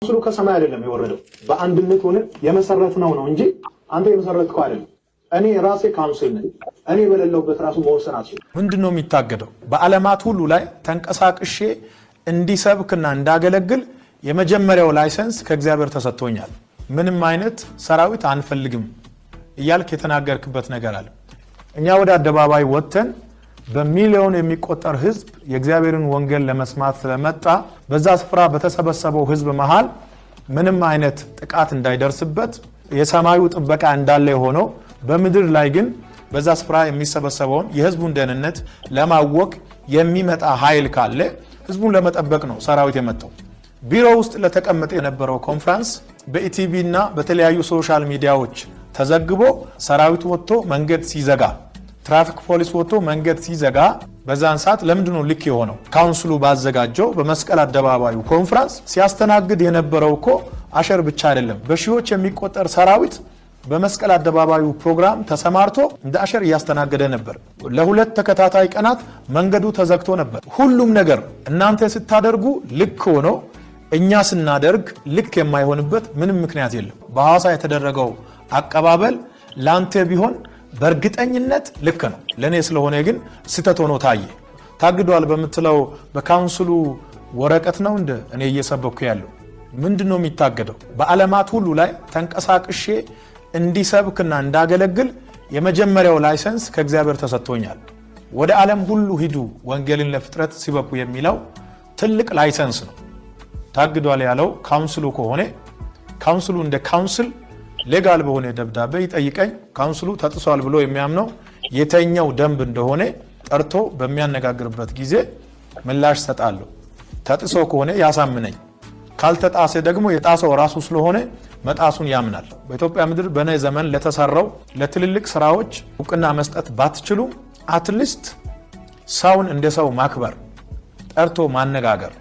Council ኡ ከሰማይ አይደለም የወረደው፣ በአንድነት ሆነ የመሰረትነው ነው እንጂ አንተ የመሰረትከው አይደለም። እኔ ራሴ council ነኝ። እኔ በሌለሁበት ራሱ መወሰን አትችልም። ምንድን ነው የሚታገደው? በዓለማት ሁሉ ላይ ተንቀሳቅሼ እንዲሰብክና እንዳገለግል የመጀመሪያው license ከእግዚአብሔር ተሰጥቶኛል። ምንም አይነት ሰራዊት አንፈልግም እያልክ የተናገርክበት ነገር አለ። እኛ ወደ አደባባይ ወጥተን በሚሊዮን የሚቆጠር ሕዝብ የእግዚአብሔርን ወንጌል ለመስማት ስለመጣ በዛ ስፍራ በተሰበሰበው ሕዝብ መሃል ምንም አይነት ጥቃት እንዳይደርስበት የሰማዩ ጥበቃ እንዳለ የሆነው በምድር ላይ ግን በዛ ስፍራ የሚሰበሰበውን የህዝቡን ደህንነት ለማወክ የሚመጣ ኃይል ካለ ህዝቡን ለመጠበቅ ነው ሰራዊት የመጣው። ቢሮ ውስጥ ለተቀመጠ የነበረው ኮንፍራንስ በኢቲቪ እና በተለያዩ social media ዎች ተዘግቦ ሰራዊት ወጥቶ መንገድ ሲዘጋ፣ ትራፊክ ፖሊስ ወጥቶ መንገድ ሲዘጋ በዛን ሰዓት ለምንድን ነው ልክ የሆነው? Council ኡ ባዘጋጀው በመስቀል አደባባዩ ኮንፍራንስ ሲያስተናግድ የነበረው እኮ usher ብቻ አይደለም። በሺዎች የሚቆጠር ሰራዊት በመስቀል አደባባዩ ፕሮግራም ተሰማርቶ እንደ usher እያስተናገደ ነበር። ለ2 ተከታታይ ቀናት መንገዱ ተዘግቶ ነበር። ሁሉም ነገር እናንተ ስታደርጉ ልክ ሆኖ እኛ ስናደርግ ልክ የማይሆንበት ምንም ምክንያት የለም። በሐዋሳ የተደረገው አቀባበል ላንተ ቢሆን በእርግጠኝነት ልክ ነው። ለእኔ ስለሆነ ግን ስህተት ሆኖ ታየ። ታግዷል በምትለው በ council ኡ ወረቀት ነው እንደ እኔ እየሰበኩ ያለው? ምንድን ነው የሚታገደው? በዓለማት ሁሉ ላይ ተንቀሳቅሼ እንዲሰብክና እንዳገለግል የመጀመሪያው license ከእግዚአብሔር ተሰጥቶኛል። ወደ ዓለም ሁሉ ሂዱ ወንጌልን ለፍጥረት ስበኩ የሚለው ትልቅ license ነው። ታግዷል ያለው council ኡ ከሆነ council ኡ እንደ council legal በሆነ ደብዳቤ ይጠይቀኝ። Council ኡ ተጥሷል ብሎ የሚያምነው የተኛው ደንብ እንደሆነ ጠርቶ በሚያነጋግርበት ጊዜ ምላሽ ሰጣለሁ። ተጥሶ ከሆነ ያሳምነኝ፣ ካልተጣሰ ደግሞ የጣሰው ራሱ ስለሆነ መጣሱን ያምናል። በኢትዮጵያ ምድር በእኔ ዘመን ለተሰራው ለትልልቅ ስራዎች እውቅና መስጠት ባትችሉም at least ሰውን እንደ ሰው ማክበር፣ ጠርቶ ማነጋገር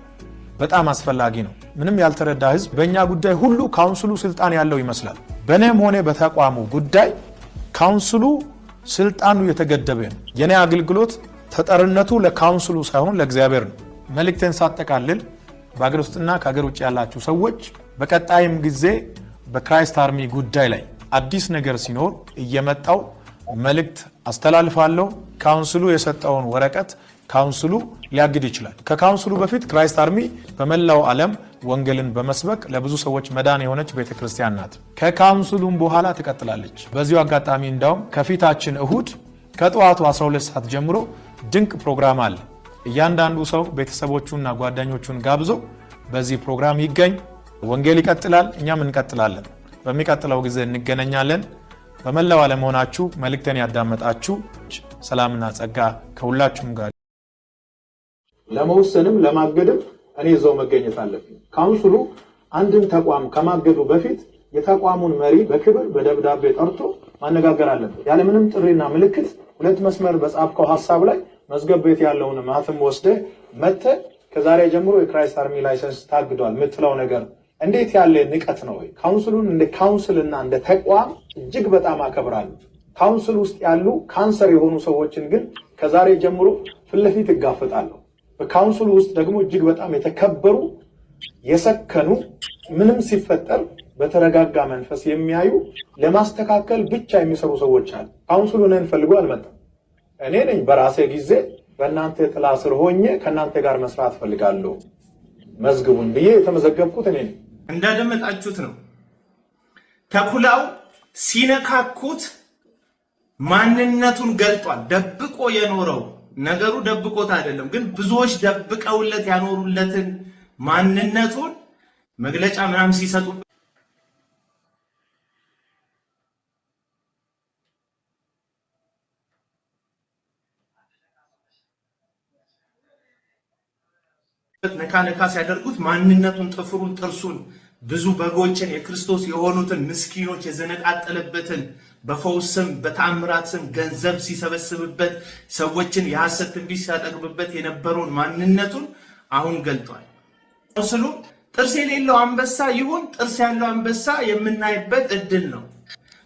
በጣም አስፈላጊ ነው። ምንም ያልተረዳ ህዝብ በእኛ ጉዳይ ሁሉ council ኡ ስልጣን ያለው ይመስላል። በእኔም ሆነ በተቋሙ ጉዳይ council ኡ ስልጣኑ የተገደበ ነው። የኔ አገልግሎት ተጠርነቱ ለ council ኡ ሳይሆን ለእግዚአብሔር ነው። መልእክቴን ሳጠቃልል በአገር ውስጥና ከሀገር ውጭ ያላችሁ ሰዎች በቀጣይም ጊዜ በ Christ Army ጉዳይ ላይ አዲስ ነገር ሲኖር እየመጣው መልእክት አስተላልፋለሁ። Council ኡ የሰጠውን ወረቀት council ኡ ሊያግድ ይችላል። ከ council ኡ በፊት Christ Army በመላው ዓለም ወንጌልን በመስበክ ለብዙ ሰዎች መዳን የሆነች ቤተክርስቲያን ናት። ከ council ኡም በኋላ ትቀጥላለች። በዚሁ አጋጣሚ እንዳውም ከፊታችን እሁድ ከጠዋቱ 12 ሰዓት ጀምሮ ድንቅ ፕሮግራም አለ። እያንዳንዱ ሰው ቤተሰቦቹና ጓደኞቹን ጋብዞ በዚህ ፕሮግራም ይገኝ። ወንጌል ይቀጥላል፣ እኛም እንቀጥላለን። በሚቀጥለው ጊዜ እንገናኛለን። በመላው ዓለም ሆናችሁ መልእክቴን ያዳመጣችሁ ሰላምና ጸጋ ከሁላችሁም ጋር። ለመወሰንም ለማገድም እኔ እዛው መገኘት አለብኝ። Council ኡ አንድን ተቋም ከማገዱ በፊት የተቋሙን መሪ በክብር በደብዳቤ ጠርቶ ማነጋገር አለበት። ያለምንም ጥሪና ምልክት ሁለት መስመር በጻፍከው ሀሳብ ላይ መዝገብ ቤት ያለውን ማህተም ወስደህ መጥተህ ከዛሬ ጀምሮ የ Christ Army license ታግዷል የምትለው ነገር እንዴት ያለ ንቀት ነው? Council ኡን እንደ council እና እንደ ተቋም እጅግ በጣም አከብራለሁ። Council ውስጥ ያሉ ካንሰር የሆኑ ሰዎችን ግን ከዛሬ ጀምሮ ፊት ለፊት እጋፈጣለሁ። በ council ኡ ውስጥ ደግሞ እጅግ በጣም የተከበሩ፣ የሰከኑ፣ ምንም ሲፈጠር በተረጋጋ መንፈስ የሚያዩ፣ ለማስተካከል ብቻ የሚሰሩ ሰዎች አሉ። Council ኡ እኔን ፈልጎ አልመጣም። እኔ ነኝ በራሴ ጊዜ በእናንተ ጥላ ስር ሆኜ ከእናንተ ጋር መስራት ፈልጋለሁ፣ መዝግቡን ብዬ የተመዘገብኩት እኔ ነኝ። እንዳደመጣችሁት ነው። ተኩላው ሲነካኩት ማንነቱን ገልጧል። ደብቆ የኖረው ነገሩ ደብቆት አይደለም፣ ግን ብዙዎች ደብቀውለት ያኖሩለትን ማንነቱን መግለጫ ምናምን ሲሰጡ ነካ ነካ ሲያደርጉት ማንነቱን፣ ጥፍሩን፣ ጥርሱን፣ ብዙ በጎችን የክርስቶስ የሆኑትን ምስኪኖች የዘነጣጠለበትን፣ በፈውስ ስም በተአምራት ስም ገንዘብ ሲሰበስብበት፣ ሰዎችን የሐሰት ትንቢት ሲያጠግብበት የነበረውን ማንነቱን አሁን ገልጧል። ስሉ ጥርስ የሌለው አንበሳ ይሁን ጥርስ ያለው አንበሳ የምናይበት እድል ነው።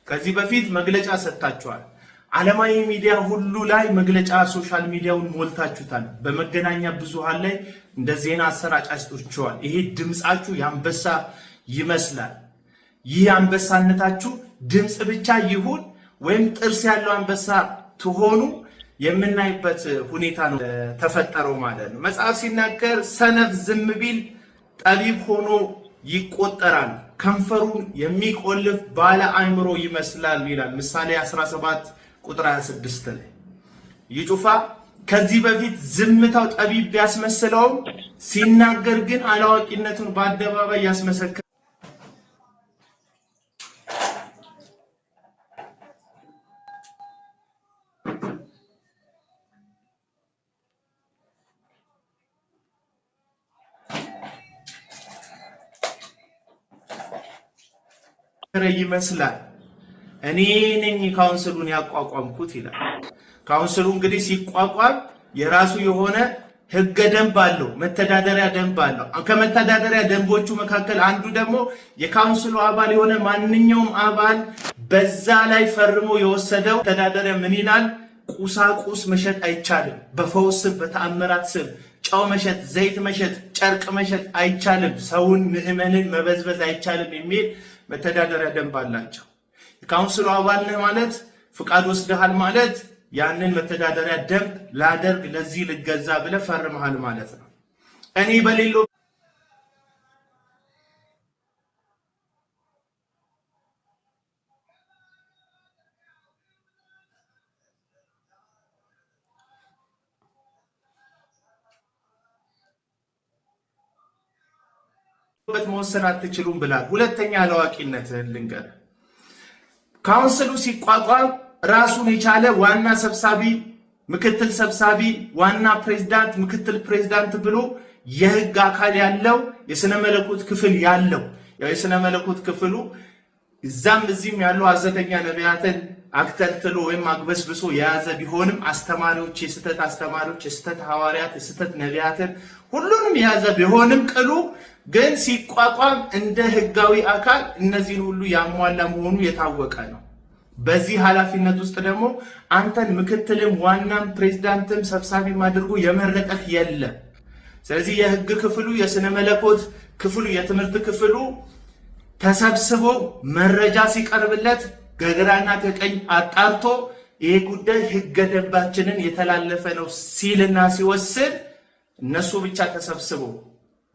ከዚህ በፊት መግለጫ ሰጥታችኋል። ዓለማዊ ሚዲያ ሁሉ ላይ መግለጫ social media ውን ሞልታችሁታል። በመገናኛ ብዙሃን ላይ እንደ ዜና አሰራጫችኋል። ይሄ ድምፃችሁ የአንበሳ ይመስላል። ይህ አንበሳነታችሁ ድምፅ ብቻ ይሁን ወይም ጥርስ ያለው አንበሳ ትሆኑ የምናይበት ሁኔታ ነው ተፈጠረው ማለት ነው። መጽሐፍ ሲናገር ሰነፍ ዝም ቢል ጠቢብ ሆኖ ይቆጠራል፣ ከንፈሩን የሚቆልፍ ባለ አእምሮ ይመስላል ይላል ምሳሌ 17 ቁጥር 26 ላይ። ይህ ጩፋ ከዚህ በፊት ዝምታው ጠቢብ ቢያስመስለውም ሲናገር ግን አላዋቂነቱን በአደባባይ ያስመሰከረ ይመስላል። እኔ ነኝ council ኡን ያቋቋምኩት ይላል። Council ኡ እንግዲህ ሲቋቋም የራሱ የሆነ ህገ ደንብ አለው፣ መተዳደሪያ ደንብ አለው። ከመተዳደሪያ ደንቦቹ መካከል አንዱ ደግሞ የ council ኡ አባል የሆነ ማንኛውም አባል በዛ ላይ ፈርሞ የወሰደው መተዳደሪያ ምን ይላል? ቁሳቁስ መሸጥ አይቻልም። በፈውስ ስም፣ በተአምራት ስም ጨው መሸጥ፣ ዘይት መሸጥ፣ ጨርቅ መሸጥ አይቻልም። ሰውን ምዕመንን መበዝበዝ አይቻልም የሚል መተዳደሪያ ደንብ አላቸው። የ council ኡ አባል ነህ ማለት ፍቃድ ወስደሃል ማለት ያንን መተዳደሪያ ደንብ ላደርግ ለዚህ ልገዛ ብለህ ፈርመሃል ማለት ነው። እኔ በሌለው መወሰን አትችሉም ብላል። ሁለተኛ አላዋቂነትህን ልንገርህ። Council ኡ ሲቋቋም ራሱን የቻለ ዋና ሰብሳቢ፣ ምክትል ሰብሳቢ፣ ዋና ፕሬዝዳንት፣ ምክትል ፕሬዝዳንት ብሎ የህግ አካል ያለው የስነ መለኮት ክፍል ያለው ያው የስነ መለኮት ክፍሉ እዛም እዚህም ያሉ ሐሰተኛ ነቢያትን አክተልትሎ ወይም አግበስብሶ የያዘ ቢሆንም አስተማሪዎች፣ የስህተት አስተማሪዎች፣ የስህተት ሐዋርያት፣ የስህተት ነቢያትን ሁሉንም የያዘ ቢሆንም ቅሉ ግን ሲቋቋም እንደ ህጋዊ አካል እነዚህን ሁሉ ያሟላ መሆኑ የታወቀ ነው። በዚህ ኃላፊነት ውስጥ ደግሞ አንተን ምክትልም ዋናም ፕሬዝዳንትም ሰብሳቢም አድርጎ የመረጠህ የለም። ስለዚህ የህግ ክፍሉ፣ የስነ መለኮት ክፍሉ፣ የትምህርት ክፍሉ ተሰብስቦ መረጃ ሲቀርብለት ከግራና ከቀኝ አጣርቶ ይሄ ጉዳይ ህገ ደንባችንን የተላለፈ ነው ሲልና ሲወስን እነሱ ብቻ ተሰብስቦ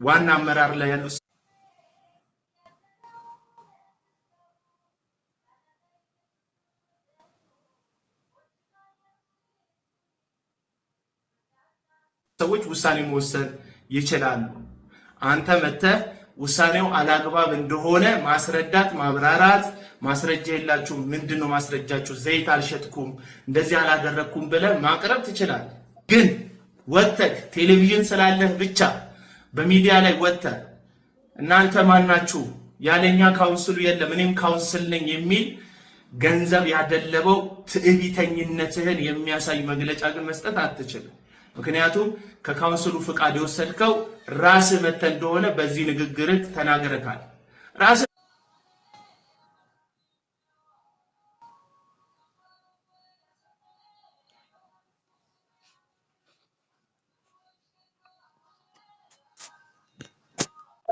ዋና አመራር ላይ ያሉ ሰዎች ውሳኔ መወሰን ይችላሉ። አንተ መተህ ውሳኔው አላግባብ እንደሆነ ማስረዳት፣ ማብራራት፣ ማስረጃ የላችሁም፣ ምንድን ነው ማስረጃችሁ? ዘይት አልሸጥኩም፣ እንደዚህ አላደረግኩም ብለህ ማቅረብ ትችላለህ። ግን ወጥተህ ቴሌቪዥን ስላለህ ብቻ በሚዲያ ላይ ወጥተህ እናንተ ማናችሁ ያለኛ council ኡ የለም እኔም council ነኝ የሚል ገንዘብ ያደለበው ትዕቢተኝነትህን የሚያሳይ መግለጫ ግን መስጠት አትችልም። ምክንያቱም ከ council ኡ ፍቃድ የወሰድከው ራስህ መተህ እንደሆነ በዚህ ንግግርህ ተናግረካል። ራስህ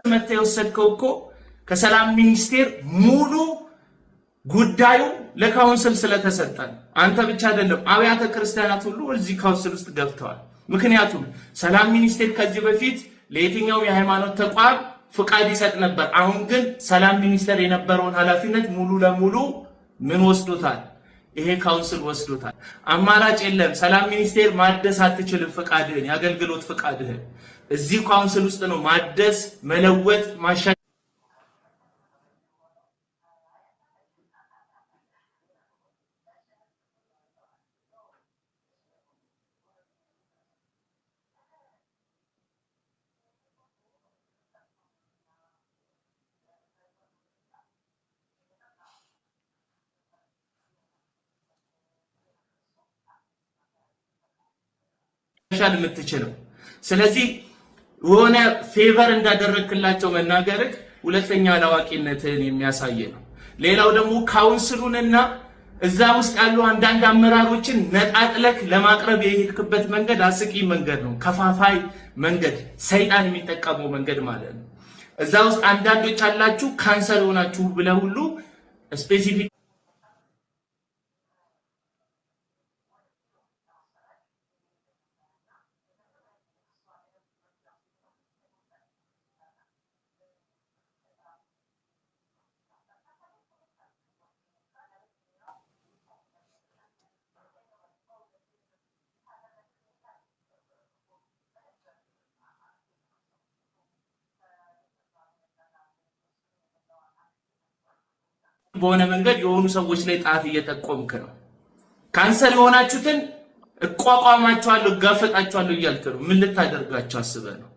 መተህ የወሰድከው እኮ ከሰላም ሚኒስቴር ሙሉ ጉዳዩ ለ council ስለተሰጠ አንተ ብቻ አይደለም፣ አብያተ ክርስቲያናት ሁሉ እዚህ council ውስጥ ገብተዋል። ምክንያቱም ሰላም ሚኒስቴር ከዚህ በፊት ለየትኛውም የሃይማኖት ተቋም ፍቃድ ይሰጥ ነበር። አሁን ግን ሰላም ሚኒስቴር የነበረውን ኃላፊነት ሙሉ ለሙሉ ምን ወስዶታል? ይሄ council ወስዶታል። አማራጭ የለም። ሰላም ሚኒስቴር ማደስ አትችልም ፍቃድህን፣ የአገልግሎት ፍቃድህን እዚህ council ውስጥ ነው ማደስ፣ መለወጥ፣ ማሻ የምትችለው። ስለዚህ የሆነ favor እንዳደረግክላቸው መናገርህ ሁለተኛ አላዋቂነትህን የሚያሳይ ነው። ሌላው ደግሞ council ኡንና እዛ ውስጥ ያሉ አንዳንድ አመራሮችን ነጣጥለክ ለማቅረብ የሄድክበት መንገድ አስቂኝ መንገድ ነው። ከፋፋይ መንገድ፣ ሰይጣን የሚጠቀመው መንገድ ማለት ነው። እዛ ውስጥ አንዳንዶች አላችሁ ካንሰር ሆናችሁ ብለህ ሁሉ specific በሆነ መንገድ የሆኑ ሰዎች ላይ ጣት እየጠቆምክ ነው። ካንሰር የሆናችሁትን እቋቋማቸዋለሁ፣ እጋፈጣቸዋለሁ እያልክ ነው። ምን ልታደርጋቸው አስበህ ነው?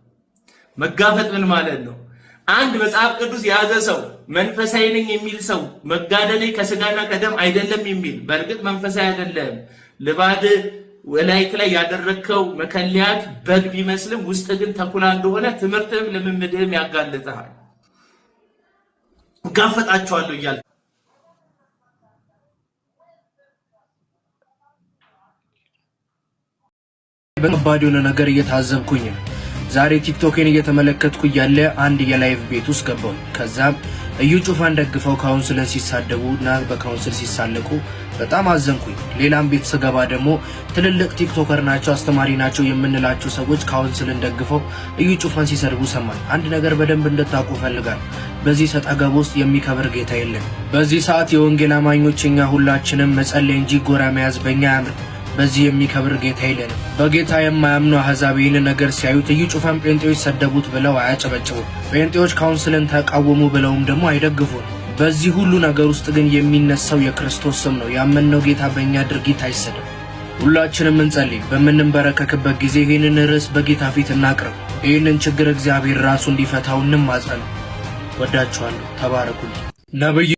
መጋፈጥ ምን ማለት ነው? አንድ መጽሐፍ ቅዱስ የያዘ ሰው፣ መንፈሳዊ ነኝ የሚል ሰው፣ መጋደሌ ከስጋና ከደም አይደለም የሚል፣ በእርግጥ መንፈሳዊ አይደለም። ልባድ ወላይክ ላይ ያደረግከው መከለያት በግ ቢመስልም ውስጥ ግን ተኩላ እንደሆነ ትምህርትህም ልምምድህም ያጋልጥሃል። እጋፈጣቸዋለሁ እያልክ ከባድ የሆነ ነገር እየታዘብኩኝ ነው። ዛሬ ቲክቶኬን እየተመለከትኩ እያለ አንድ የ live ቤት ውስጥ ገባሁ። ከዛም እዩ ጩፋን ደግፈው council ን ሲሳደቡ እና በ council ሲሳለቁ በጣም አዘንኩኝ። ሌላም ቤት ስገባ ደግሞ ትልልቅ TikToker ናቸው፣ አስተማሪ ናቸው የምንላቸው ሰዎች council ን ደግፈው እዩ ጩፋን ሲሰድቡ ሰማን። አንድ ነገር በደንብ እንድታውቁ እፈልጋለሁ። በዚህ ሰጣ ገባ ውስጥ የሚከብር ጌታ የለም። በዚህ ሰዓት የወንጌል አማኞች እኛ ሁላችንም መጸለይ እንጂ ጎራ መያዝ በእኛ አያምርም። በዚህ የሚከብር ጌታ የለንም። በጌታ የማያምኑ አሕዛብ ይህን ነገር ሲያዩት እዩ ጩፋን ጴንጤዎች ሰደቡት ብለው አያጨበጭቡም። ጴንጤዎች council ን ተቃወሙ ብለውም ደግሞ አይደግፉን። በዚህ ሁሉ ነገር ውስጥ ግን የሚነሳው የክርስቶስ ስም ነው። ያመንነው ጌታ በእኛ ድርጊት አይሰደብ። ሁላችንም እንጸልይ። በምንንበረከክበት ጊዜ ይህንን ርዕስ በጌታ ፊት እናቅርብ። ይህንን ችግር እግዚአብሔር ራሱ እንዲፈታው እንማጸን። ወዳችኋለሁ። ተባረኩልኝ። ነብይ